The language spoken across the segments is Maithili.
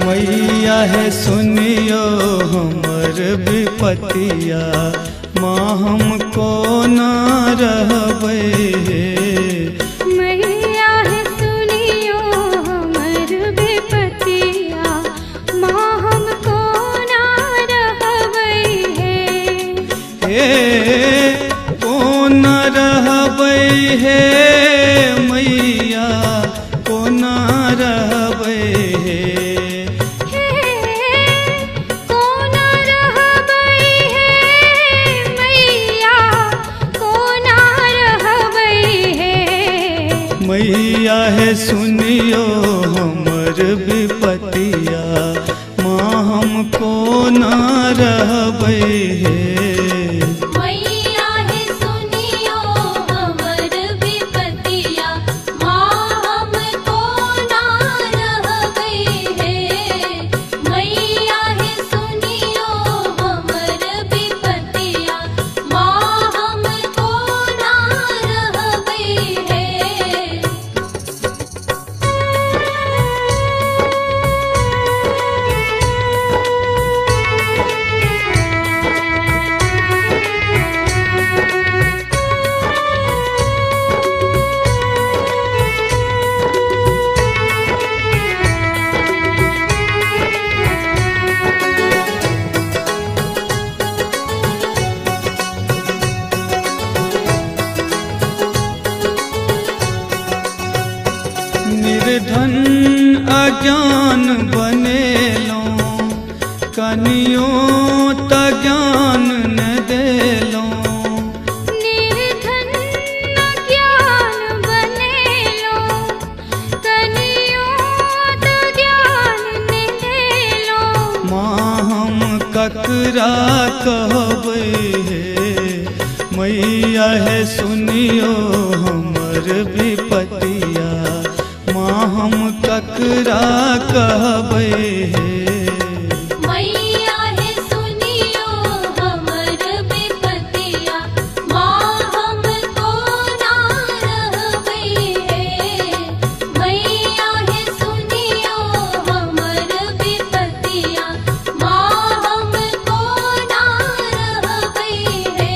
मैया है सुनियो हमर विपतिया, माँ हमको ना रहबै हे। मैया है सुनियो हमर विपतिया, माँ हमको ना रहबै हे। हे कोना रहबै हे मैया, कोना रहबै हे। मैया है सुनियो हमर विपतिया, माँ हमको ना रहबै हे। मैया है सुनियो हमर विपतिया, माँ हमको ना रहबै हे। मैया है सुनियो हमर विपतिया, माँ हमको ना रहबै हे। निर्धन अज्ञान बनेलौं, कनियो त ज्ञान न देलौं। निर्धन अज्ञान बनेलौं, कनियो त ज्ञान न देलौं। माँ हम ककरा कहबै हे, मैया है सुनियो हमर विपतिया, माँ हम ककरा कहबै हे। मैया है सुनियो हमर विपतिया, माँ हमको ना रहबै हे। मैया है सुनियो हमर विपतिया, माँ हमको ना रहबै हे।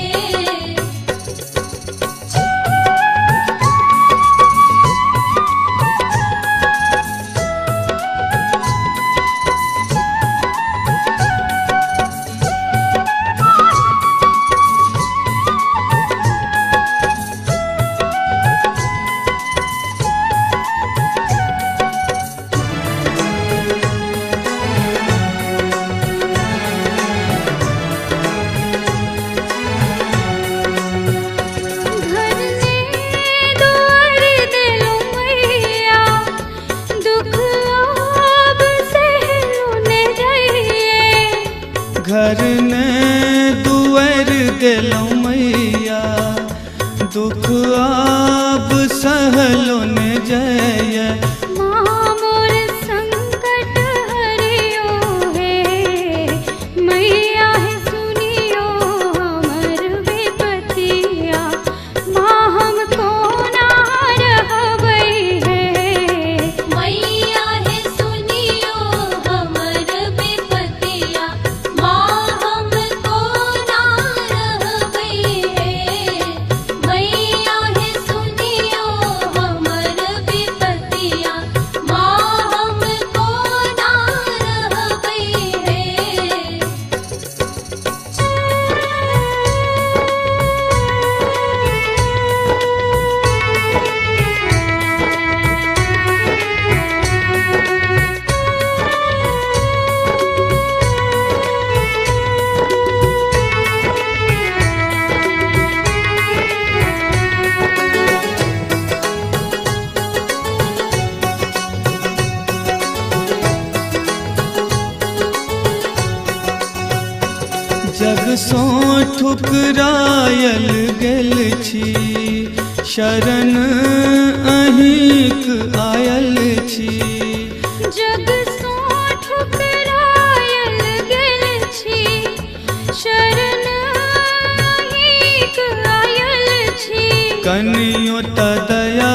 घर ने दुआर देलौं मैया, दुख आब सहलो ने जाइए। घर ने दुआर देलौं मैया, दुख आब सहलो ने जाइए। माँ मोर संकट हरियो हे, मैया है सुनियो हमर विपतिया, माँ हमको ना रहबै हे। मैया है सुनियो हमर विपतिया, माँ हमको ना रहबै हे। मैया है सुनियो हमर विपतिया, माँ हमको ना रहबै हे। जग सौं ठुकरायल गेल छी, शरण अहींक आयल छी। जग सौं ठुकरायल गेल छी, शरण अहींक आयल छी। कनियो त दया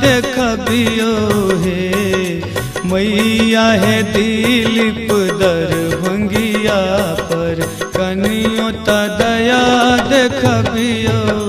देखबियो हे, मैया हे दिलीप दरभंगिया पर कनियो त दया देखबियो।